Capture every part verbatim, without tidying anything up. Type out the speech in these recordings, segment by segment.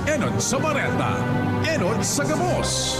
Enot sa bareta, enot sa gabos.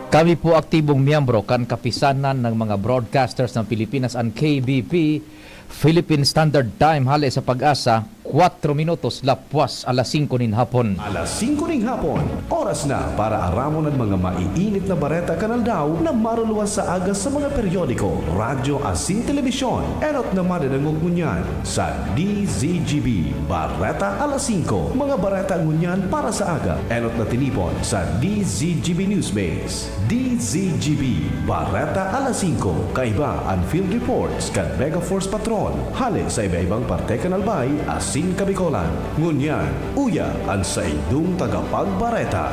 Kami po aktibong miyembro kan Kapisanan ng mga Broadcasters ng Pilipinas, an K B P, Philippine Standard Time, hale sa Pag-asa, kwatro minutos lapwas alas singko nin hapon. Alas singko nin hapon, oras na para aramon an mga maiinit na bareta kan aldaw na maruluwas sa aga sa mga periodiko, radyo asin telebisyon. Enot na madadangog ngunyan sa D Z G B, Bareta Alas Singko, mga bareta ngunyan para sa aga. Enot na tinipon sa D Z G B Newsbase. D Z G B, Bareta Alas Singko, kaiba an field reports kan Mega Force Patrol, hale sa iba-ibang parte kan Albay asin Kabicolan. Ngunyan, uya an saindong tagapagbareta.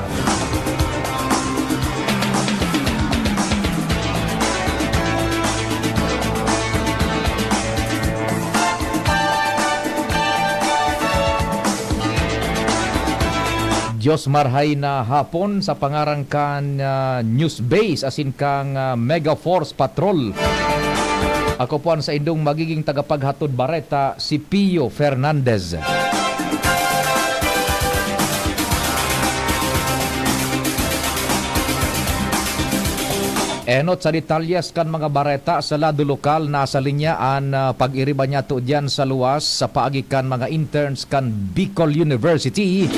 Dios marhay na hapon sa pangaran kan, ah, News Base asin kan, ah, Mega Force Patrol. Ako po an saindong magiging tagapaghatod bareta, si Pio Fernandez. Enot sa detalyes kan mga bareta sa lado lokal, nasa linya an, ah, pag-iriba niyato diyan sa luwas sa paagi kan mga interns kan Bicol University.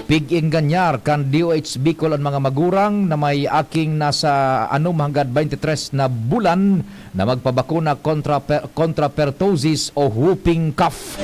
Pig-engganyar kan D O H Bicol an mga magurang na may aking nasa anom hanggang twenty-three na bulan na magpabakuna kontra per-, kontra pertussis o whooping cough.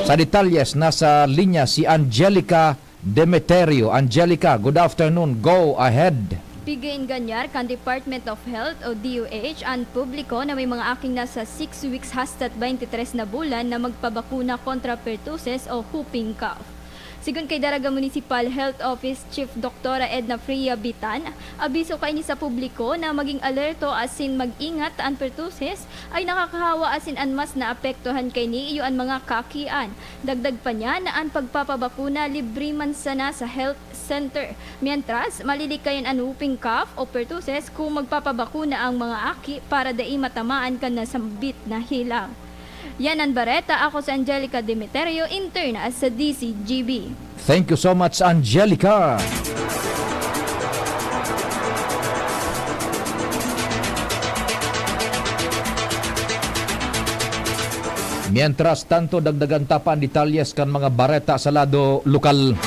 Sa detalyes, nasa linya si Angelica Demeterio. Angelica, good afternoon. Go ahead. Pig-eenganyar kan Department of Health o D O H an publiko na may mga aking nasa six weeks hasta twenty-three na bulan na magpabakuna kontra pertussis o whooping cough. Sigon kay Daraga Municipal Health Office Chief Doktora Edna Freya Bitan, abiso kaini sa publiko na maging alerto asin mag-ingat ta an pertussis ay nakakahawa asin an mas naapektuhan kaini iyo an mga kaakian. Dagdag pa niya na an pagpapabakuna libre man sana sa health center, mientras malilikayan an whooping cough o pertussis kung magpapabakuna ang mga aki para dai matamaan kan nasambit na helang. Yan an bareta. Ako si Angelica Demeterio, intern sa D Z G B. Thank you so much, Angelica. Mientras tanto, dagdagan ta pa an detalyes kan mga bareta sa lado lokal.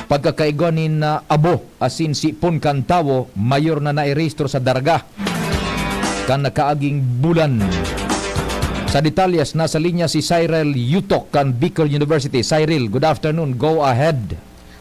Pagkakaigwa nin, ah, abo asin sipon kan tawo, mayor na nairehistro sa Daraga kan nakaaging bulan. Sa detalyes, nasa linya si Cyril Yutok kan Bicol University. Cyril, good afternoon. Go ahead.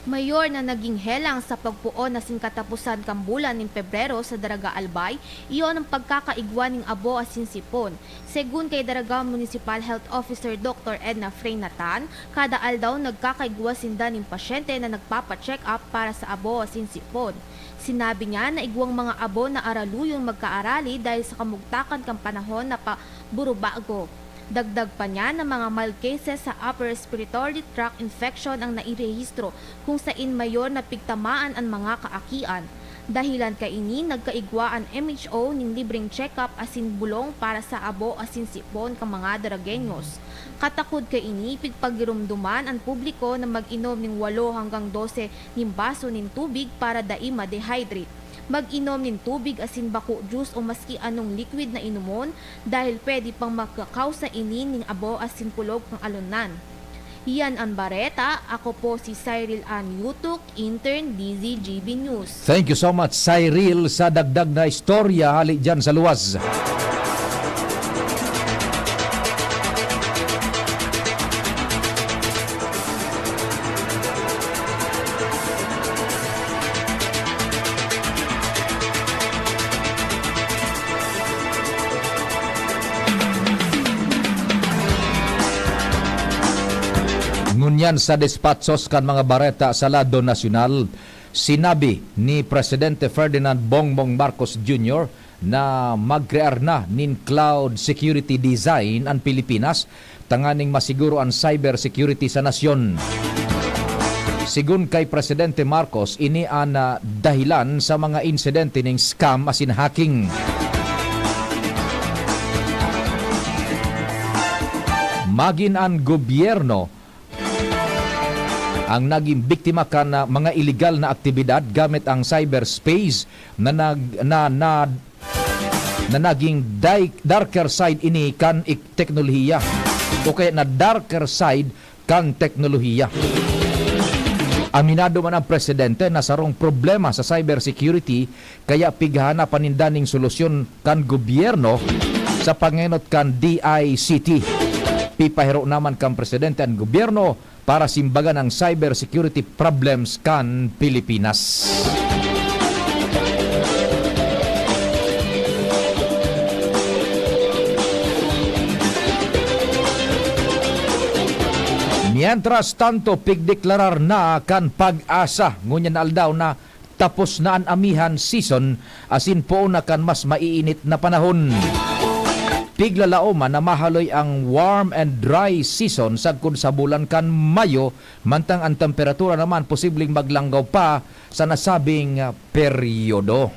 Mayor na naging helang sa pagpoon asin kataposan kan bulan nin Pebrero sa Daraga, Albay, iyo an pagkakaigwa nin abo asin sipon. Segun kay Daraga Municipal Health Officer Doktor Edna Frey Natan, kada aldaw nagkakaigwa sinda nin pasyente na nagpapa-check-up para sa abo asin sipon. Sinabi niya na igwang mga abo na araluyon magkaarali dahil sa kamugtakan kan panahon na paburubago. Dagdag pa niya na mga mild cases sa upper respiratory tract infection ang nairehistro, kung sain mayor na pigtamaan an mga kaakian. Dahilan kaini, nagkaigwa an M H O nin libreng check-up asin bulong para sa abo asin sipon kan mga Daragueños. Katakod kaini, pigpagiromdoman an publiko na mag-inom nin walo hanggang dose nin baso nin tubig para dai ma-dehydrate. Mag-inom nin tubig asin bako juice o maski anong liquid na inomon, dahil pwede pang makakausa ini nin abo asin kulog kan alonnan. Yan an bareta. Ako po si Cyril Ann Yutuk, intern, D Z G B News. Thank you so much, Cyril, sa dagdag na istorya hali dyan sa luwas. Ngunyan sa despatsos kan mga bareta sa lado nasyonal, sinabi ni Presidente Ferdinand Bongbong Marcos Junior na magkrear na nin cloud security design an Pilipinas tanganing masiguro an cyber security sa nasyon. Sigon kay Presidente Marcos, ini an, ah, dahilan sa mga insidente ning scam asin hacking. Magin an gobyerno ang naging biktima kan, ah, mga iligal na aktibidad gamit ang cyberspace na nag-, na, na, na naging di-, darker side ini kan ik-, teknolohiya o kaya na darker side kan teknolohiya. Aminado man ang presidente na sarong problema sa cybersecurity, kaya pighahanapan ninda ning solusyon kan gobyerno sa pangenot kan D I C T. Pipahiro naman kan presidente an gobyerno para simbagan ang cybersecurity problems kan Pilipinas. Mientras tanto, pigdeklarar na kan PAGASA ngunyan na aldaw na tapos na an amihan season asin poon na kan mas maiinit na panahon. Piglalaoman na mahaloy ang warm and dry season sagkod sa bulan kan Mayo, mantang an temperatura naman posibleng maglanggaw pa sa nasabing, ah, peryodo.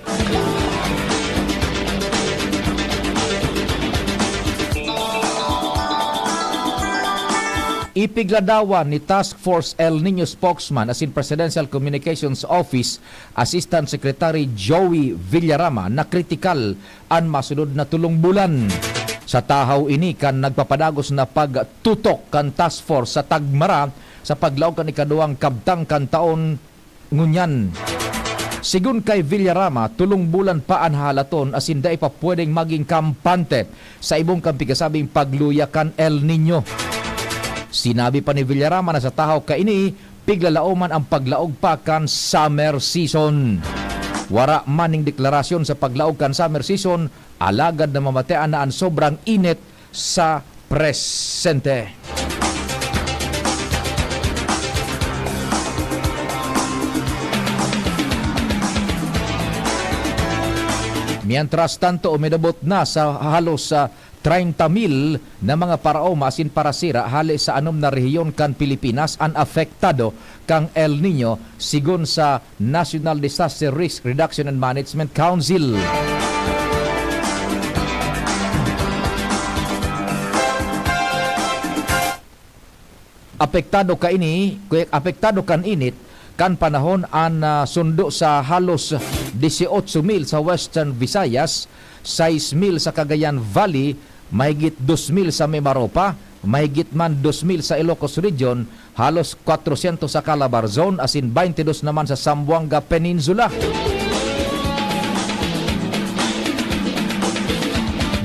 Ipigladawan ni Task Force El Niño spokesman asin Presidential Communications Office Assistant Secretary Joey Villarama na kritikal an masunod na tolong bulan. Sa tahaw ini kan nagpapadagos na pagtutok kan task force sa Tagmara sa paglaog kan ikaduwang kabtang kan taon ngunyan. Sigon kay Villarama, tolong bulan pa an hahalaton asin dai pa pwedeng maging kampante sa ibong kan pigasabing pagluya kan El Niño. Sinabi pa ni Villarama na sa tahaw kaini, piglalaoman ang paglaog pa kan summer season. Wara man ning deklarasyon sa paglaog kan summer season, alagad namamatean na an sobrang init sa presente. Mientras tanto, umidabot na sa halos, ah, treinta mil na mga paraoma asin parasira hale sa anom na rehiyon kan Pilipinas an apektado kan El Niño, sigon sa National Disaster Risk Reduction and Management Council. Apektado kaini, apektado kan init kan panahon an, ah, sundo sa halos dieciocho mil sa Western Visayas, sais mil sa Cagayan Valley, mahigit dos mil sa Mimaropa, mahigit man dos mil sa Ilocos Region, halos kwatrosyentos sa Calabarzon, asin baynte dos naman sa Zamboanga Peninsula.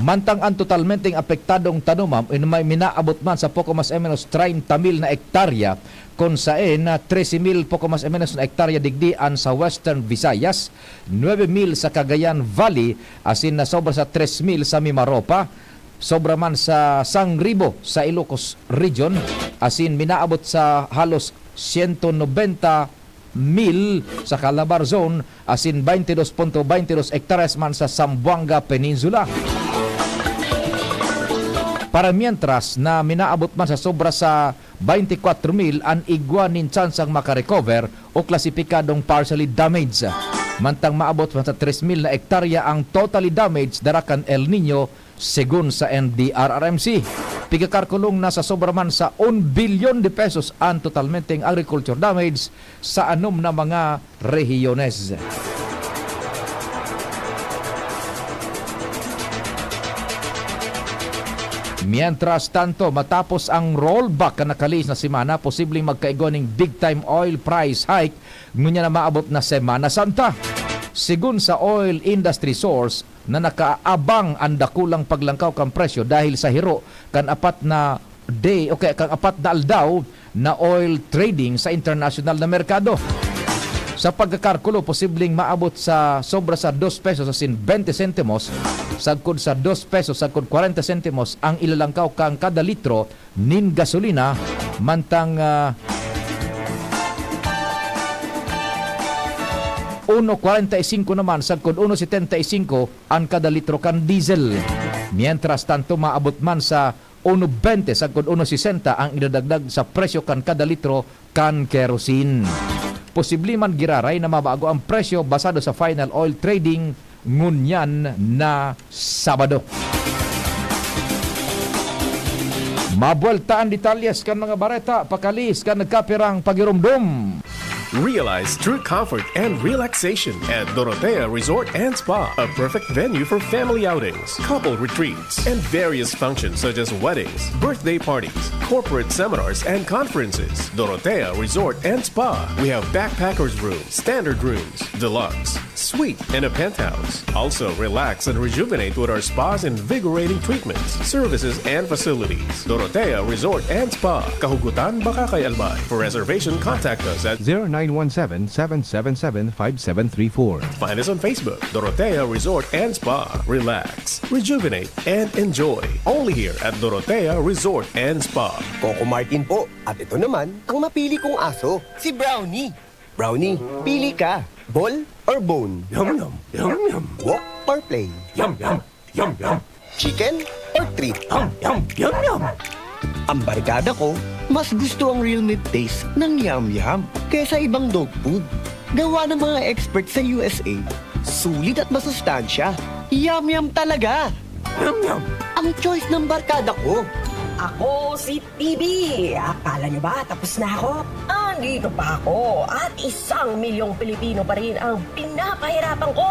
Mantang an totalmenteng apektadong tanomam in may minaabot man sa poko mas o menos treinta mil na ektarya, kun saen na trese mil poko mas o menos na ektarya digdi an sa Western Visayas, nuebe mil sa Cagayan Valley, asin nasobra sa tres mil sa Mimaropa, sobra man sa sangribo sa Ilocos Region, asin minaabot sa halos siyento nobenta mil sa Calabarzon, asin baynte dos punto baynte dos hektares man sa Zamboanga Peninsula. Para mientras na minaabot man sa sobra sa baynte kwatro mil an igwa nin tsansang makarecover o klasipikadong partially damaged. Mantang maabot man sa tres mil na ektarya ang totally damaged dara kan El Niño, segun sa N D R R M C. Pigkakarkulong na sa sobra man sa un bilyon de pesos an totalmenteng agriculture damage sa anom na mga rehiyones. Mientras tanto, matapos ang rollback kan nakalihis na semana, posibleng magkaigwa ning big time oil price hike ngunyan na maabot na Semana Santa. Segun sa oil industry source na nakaabang an dakulang paglangkaw kan presyo dahil sa hiro kan apat na day o kaya kan apat na aldaw na oil trading sa internasyonal na merkado. Sa pagkakarkulo, posibleng maabot sa sobra sa dos pesos asin bente sentimos, sagkod sa dos pesos sagkod kwarenta sentimos ang ilalangkaw kan kada litro nin gasolina, mantang, ah, uno kwarenta y singko naman sagkod uno setenta y singko an kada litro kan diesel. Mientras tanto, maabot man sa uno bente sagkod uno sesenta ang idadagdag sa presyo kan kada litro kan kerosene. Posible man giraray na mabago ang presyo basado sa final oil trading ngunyan na Sabado. Mabuwelta an detalyes kan mga bareta, pakalihis kan nagkapirang pagiromdom. Realize true comfort and relaxation at Dorotea Resort and Spa, a perfect venue for family outings, couple retreats, and various functions such as weddings, birthday parties, corporate seminars, and conferences. Dorotea Resort and Spa. We have backpackers room, standard rooms, deluxe, suite, and a penthouse. Also, relax and rejuvenate with our spa's invigorating treatments, services, and facilities. Dorotea Resort and Spa, Kahugutan, Bacacay, Albay. For reservation, contact us at zero nine one seven, seven seven seven, five seven three four. Find us on Facebook, Dorotea Resort and Spa. Relax, rejuvenate, and enjoy. Only here at Dorotea Resort and Spa. Coco Martin po. At ito naman ang mapili kong aso, si Brownie. Brownie, pili ka. Ball or bone? Yum, yum, yum, yum. Walk or play? Yum, yum, yum, yum. Chicken or treat? Yum, yum, yum, yum. Ang barkada ko, mas gusto ang real meat taste ng Yum Yum kaysa ibang dog food. Gawa ng mga expert sa U S A, sulit at masustansya. Yum Yum talaga! Yum Yum! Ang choice ng barkada ko. Ako si T V. Akala nyo ba tapos na ako? Andito pa ako at isang milyong Pilipino pa rin ang pinapahirapan ko.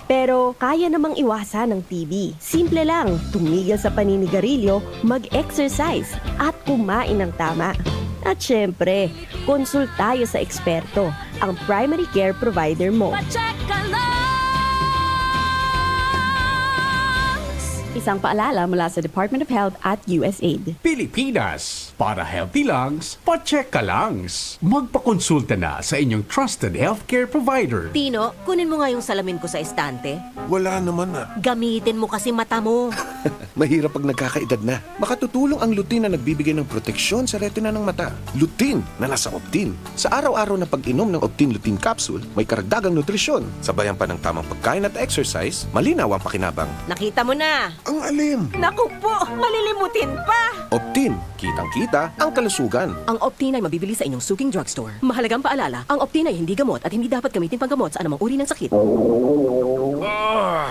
Pero kaya namang iwasan ng T B. Simple lang, tumigil sa paninigarilyo, mag-exercise, at kumain ng tama. At syempre, konsultayo sa eksperto, ang primary care provider mo. Pa-check ka lang! Isang paalala mula sa Department of Health at U S aid. Pilipinas, para healthy lungs, pa-check ka lang. Magpakonsulta na sa inyong trusted healthcare provider. Tino, kunin mo nga yung salamin ko sa estante. Wala naman, ah. Gamitin mo kasi mata mo. Mahirap pag nagkakaedad na. Makatutulong ang lutein na nagbibigay ng proteksyon sa retina ng mata. Lutein na nasa Optin. Sa araw-araw na pag-inom ng Optin Lutein Capsule, may karagdagang nutrisyon. Sabayan pa ng tamang pagkain at exercise, malinaw ang pakinabang. Nakita mo na! Ang alim! Naku po! Malilimutin pa! Optin, kitang-kita ang kalusugan. Ang Optin ay mabibili sa inyong suking drugstore. Mahalagang paalala, ang Optin ay hindi gamot at hindi dapat gamitin panggamot sa anumang uri ng sakit.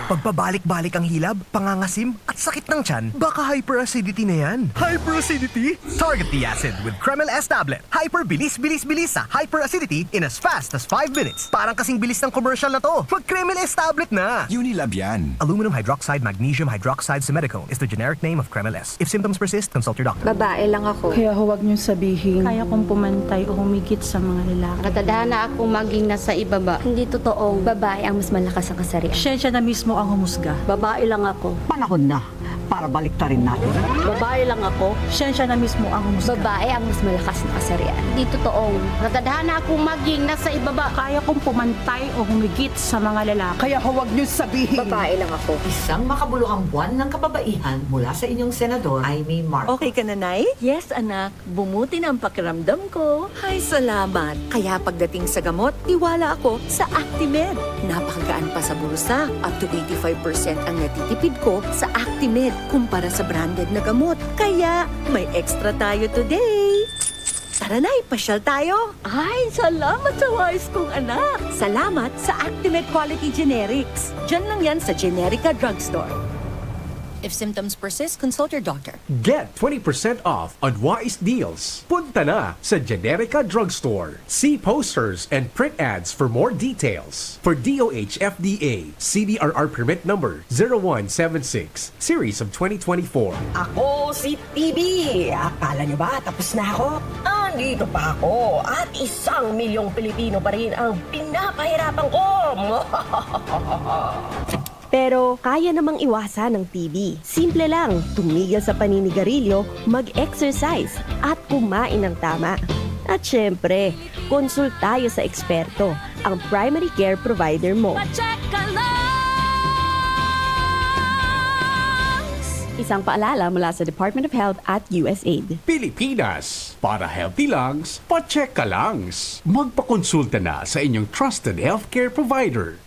Pagpabalik-balik ang hilab, pangangasim, at sakit ng tiyan, baka hyperacidity na yan. Hyperacidity? Target the acid with Kremil S tablet. Hyper bilis, bilis, bilis sa hyperacidity in as fast as five minutes. Parang kasing bilis ng commercial na to. Mag Kremil S tablet na! Unilab yan. Aluminum hydroxide, magnesium hydroxide, simethicone is the generic name of Kremil S. If symptoms persist, consult your doctor. Babae lang ako. Kaya huwag niyong sabihin. Kaya kong pumantay o humigit sa mga lalaki. Nakatadhana akong maging nasa ibaba. Hindi totoong babae ang mas malakas ang kasarian. Siyensya na mismo ang humusga. Babae lang ako. Panahon na para baliktarin natin. Babae lang ako. Siyensya na mismo ang humusga. Babae ang mas malakas na kasarian. Hindi totoong nakatadhana akong maging nasa ibaba. Kaya kong pumantay o humigit sa mga lalaki. Kaya huwag niyong sabihin. Babae lang ako. Isang makabuluhang buwan ng kababaihan mula sa inyong senador, Imee Marcos. Okay ka na, Nay? Yes, anak. Bumuti na ang pakiramdam ko. Ay, salamat. Kaya pagdating sa gamot, tiwala ako sa Actimed. Napakagaan pa sa bulsa. Up to eighty-five percent ang natitipid ko sa Actimed kumpara sa branded na gamot. Kaya, may extra tayo today. Tara na, ipasyal tayo. Ay, salamat sa wais kong anak. Salamat sa Actimed Quality Generics. Diyan lang yan sa Generica Drugstore. If symptoms persist, consult your doctor. Get twenty percent off on Wise Deals. Punta na sa Generica Drugstore. See posters and print ads for more details. For D O H F D A, C D R R permit number zero one seven six, series of twenty twenty-four. Ako si T V. Akala nyo ba tapos na ako? Andito pa ako at isang milyong Pilipino pa rin ang pinapahirapan ko. Pero kaya namang iwasan ng T B. Simple lang, tumigil sa paninigarilyo, mag-exercise, at kumain ng tama. At syempre, konsultayo sa eksperto, ang primary care provider mo. Pa-check ka lang! Isang paalala mula sa Department of Health at U S aid. Pilipinas, para healthy lungs, pa-check ka lang. Magpakonsulta na sa inyong trusted healthcare provider.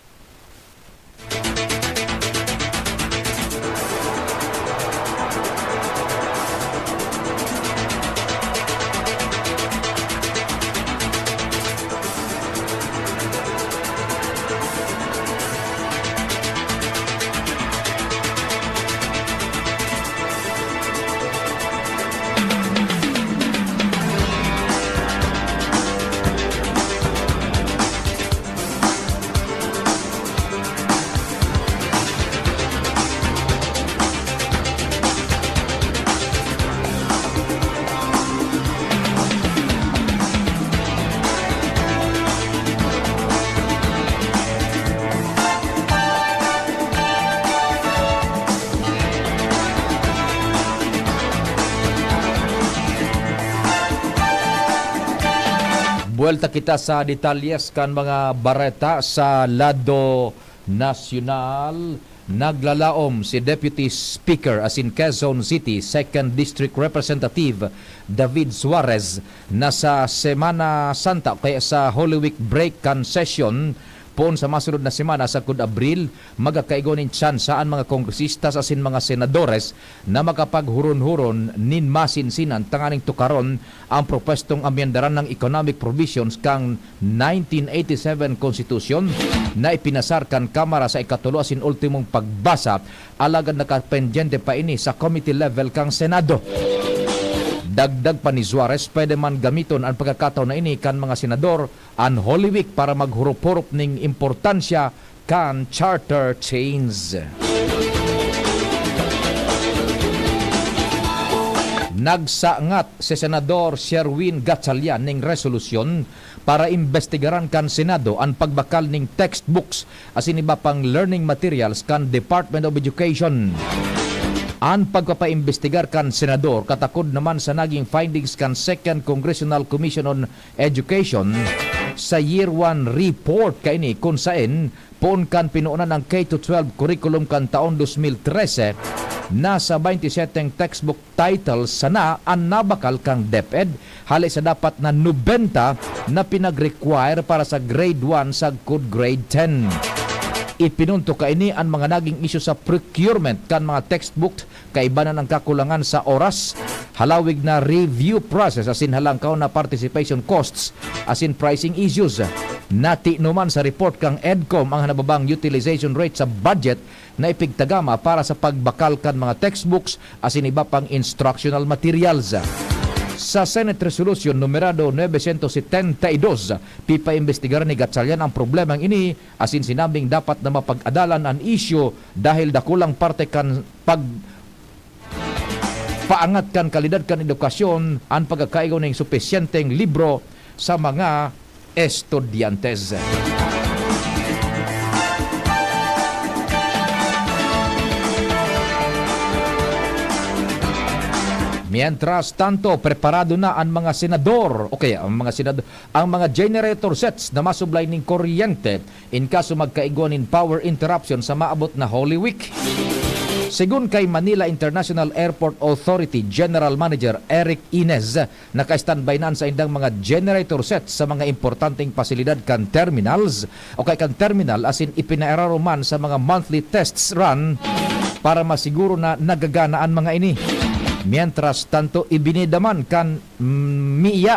Buwelta kita sa detalyes kan mga bareta sa lado nasyonal. Naglalaom si Deputy Speaker asin Quezon City Second District Representative David Suarez na sa Semana Santa o kaya sa Holy Week break kan session poon sa masunod na semana sagkod Abril, magkakaigwa nin tsansa an mga kongresistas asin mga senadores na makapaghuron-huron nin masinsinan tanganing tukaron ang propwestong amyendaran ng economic provisions kan nineteen eighty-seven Constitution na ipinasar kan Kamara sa ikatulo asin ultimong pagbasa, alagad nakapendyente pa ini sa committee level kan Senado. Dagdag pa ni Suarez, pwede man gamiton an pagkakataon na ini kan mga senador an Holy Week para maghurup-hurup ning importansya kan charter change. Nagsangat si Senador Sherwin Gatchalian ning resolusyon para imbestigaran kan Senado an pagbakal ning textbooks asin iba pang learning materials kan Department of Education. An pagpapaimbestigar kan Senador katakod naman sa naging findings kan Second Congressional Commission on Education sa Year one report kaini, kun saen poon kan pinuunan ang K to twelve curriculum kan taon dos mil trese, nasa baynte seteng textbook titles sana an nabakal kan DepEd, hale sa dapat na nobenta na pinag-require para sa grade one sagkod grade ten. Ipinunto kaini an mga naging isyu sa procurement kan mga textbook, kaibanan ang kakulangan sa oras, halawig na review process asin halangkaw na participation costs asin pricing issues. Natinoman sa report kan EDCOM ang nababang utilization rate sa budget na ipigtagama para sa pagbakal kan mga textbooks asin iba pang instructional materials. Sa Senate Resolution numerado novecientos setenta y dos, pipaimbestigar ni Gatchalian ang problemang ini asin sinabing dapat na mapag-adalan an isyu dahil dakulang parte kan pag paangat kan kalidad kan edukasyon an pagkakaigwa nin supisyenteng libro sa mga estudyante. Mientras tanto, preparado na ang mga senador, okay, ang mga senador, ang mga generator sets na masublay nin kuryente in kaso magkaigwa nin power interruption sa maabot na Holy Week. Segun kay Manila International Airport Authority General Manager Eric Ines, naka-standby na an saindang mga generator sets sa mga importanteng pasilidad kan terminals o kay kan terminal asin ipinairaro man sa mga monthly tests run para masiguro na nagagana an mga ini. Mientras tanto, ibinida man kan mm, MIA,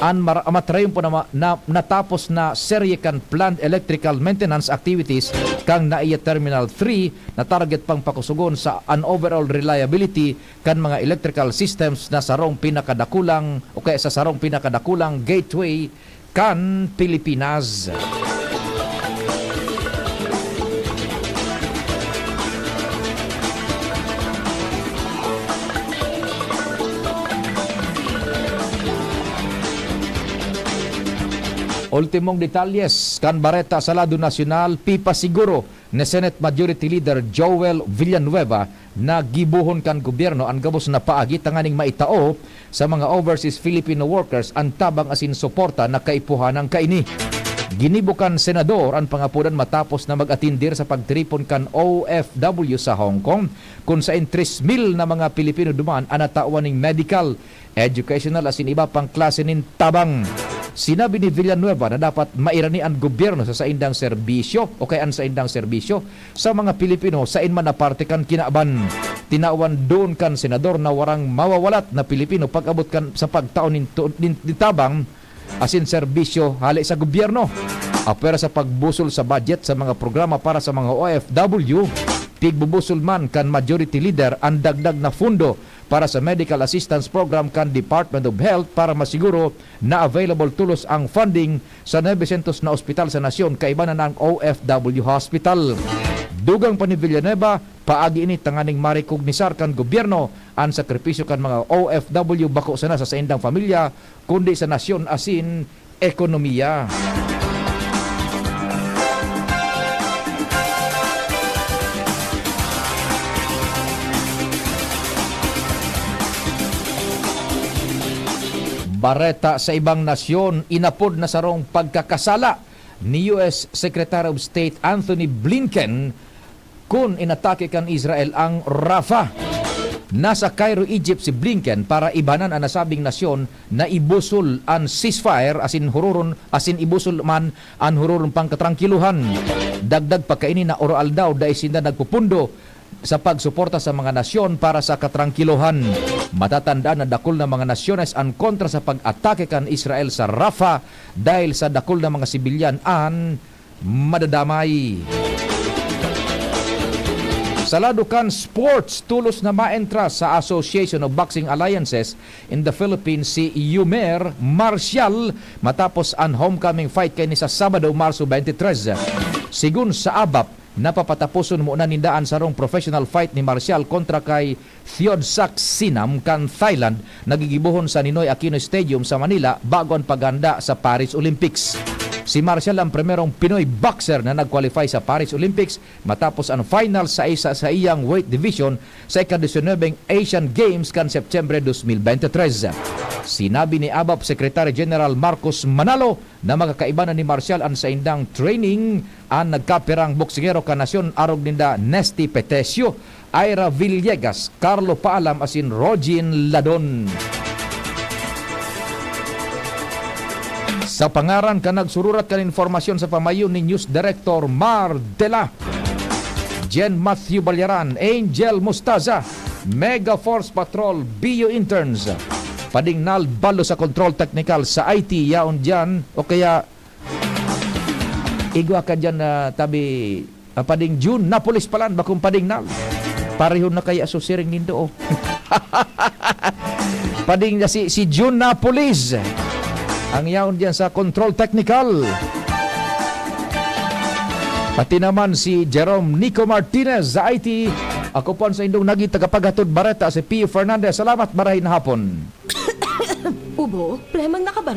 an mar-, matrayon po na ma-, na, natapos na serye kan planned electrical maintenance activities kan NAIA Terminal three na target pang pakusugon sa an overall reliability kan mga electrical systems na sarong pinakadakulang o kaya sa sarong pinakadakulang gateway kan Pilipinas. Ultimong detalyes kan bareta sa lado nasyonal, pipasiguro ni Senate Majority Leader Joel Villanueva na gibohon kan gobyerno an gabos na paagi tanganing maitao sa mga overseas Filipino workers an tabang asin suporta na kaipuhanan kaini. Ginibo kan senador an pangapodan matapos na mag-atindir sa pagtiripon kan O F W sa Hong Kong, kun saen tres mil na mga Pilipino duman an natawan ning medical, educational asin iba pang klase nin tabang. Sinabi ni Villanueva na dapat mairani an gobyerno sa saindang serbisyo o kay an saindang serbisyo sa mga Pilipino saen man na parte kan kinaban. Tinawan doon kan senador na warang mawawalat na Pilipino pag-abot kan sa pagtao nin tu-, nin, nin tabang asin serbisyo hale sa gobyerno. Apwera sa pagbusol sa budget sa mga programa para sa mga O F W, pigbubusol man kan Majority Leader an dagdag na fundo para sa Medical Assistance Program kan Department of Health para masiguro na available tolos ang funding sa nobesyentos na ospital sa nasyon, kaiba na ang O F W Hospital. Dugang pa ni Villanueva, paagi ini tanganing marekognisar kan gobyerno an sakripisyo kan mga O F W bako sana sa saindang pamilya, kundi sa nasyon asin ekonomiya. Bareta sa ibang nasyon, inapod na sarong pagkakasala ni U S Secretary of State Antony Blinken kun inatake kan Israel ang Rafah. Nasa Cairo, Egypt si Blinken para ibanan an nasabing nasyon na ibusol an ceasefire, asin huroron, asin ibusol man an huroron pang katrangkilohan. Dagdag pa kaini na oroaldaw dai sinda nagpupundo sa pagsuporta sa mga nasyon para sa katrangkilohan. Matatandaan na dakul na mga nasyones an kontra sa pag-atake kan Israel sa Rafah dahil sa dakul na mga sibilyan an madadamay. Sa lado kan sports, tolos na maentra sa Association of Boxing Alliances in the Philippines si Yumer Marcial matapos an homecoming fight kaini sa Sabado, Marso twenty-three. Sigun sa ABAP, napapataposon muna ninda an sarong professional fight ni Marcial kontra kay Theodsak Sinam kan Thailand, na gigibohon sa Ninoy Aquino Stadium sa Manila bago an paghanda sa Paris Olympics. Si Marcial ang primerong Pinoy boxer na nag-qualify sa Paris Olympics matapos an final sa isa sa iyang weight division sa ika-disinobeng Asian Games kan Setyembre dos mil bente tres. Sinabi ni ABAP Secretary General Marcos Manalo na makakaiba na ni Marcial an saindang training. An nagkapirang boksingero kan nasyon arog ninda Nesty Petecio, Ira Villegas, Carlo Paalam asin Rogin Ladon. Sa pangaran kan nagsururat kan impormasyon sa pamayo ni News Director Mar Dela, Jen Matthew Balyaran, Angel Mostaza, Mega Force Patrol, B U interns, padingnal balo sa control technical sa I T yaon diyan, o kaya igwa ka diyan na tabi, ah, pading June Napoles palan, bakong padingnal. Pareho na kaya so siring nindo, oh. Pading na si, si June Napoles ang yaon diyan sa control technical. Pati naman si Jerome Nico Martinez sa I T. Ako po ang saindong naging tagapaghatod bareta, si Pio Fernandez. Salamat, marahay na hapon. Ubo, premang nakabareta.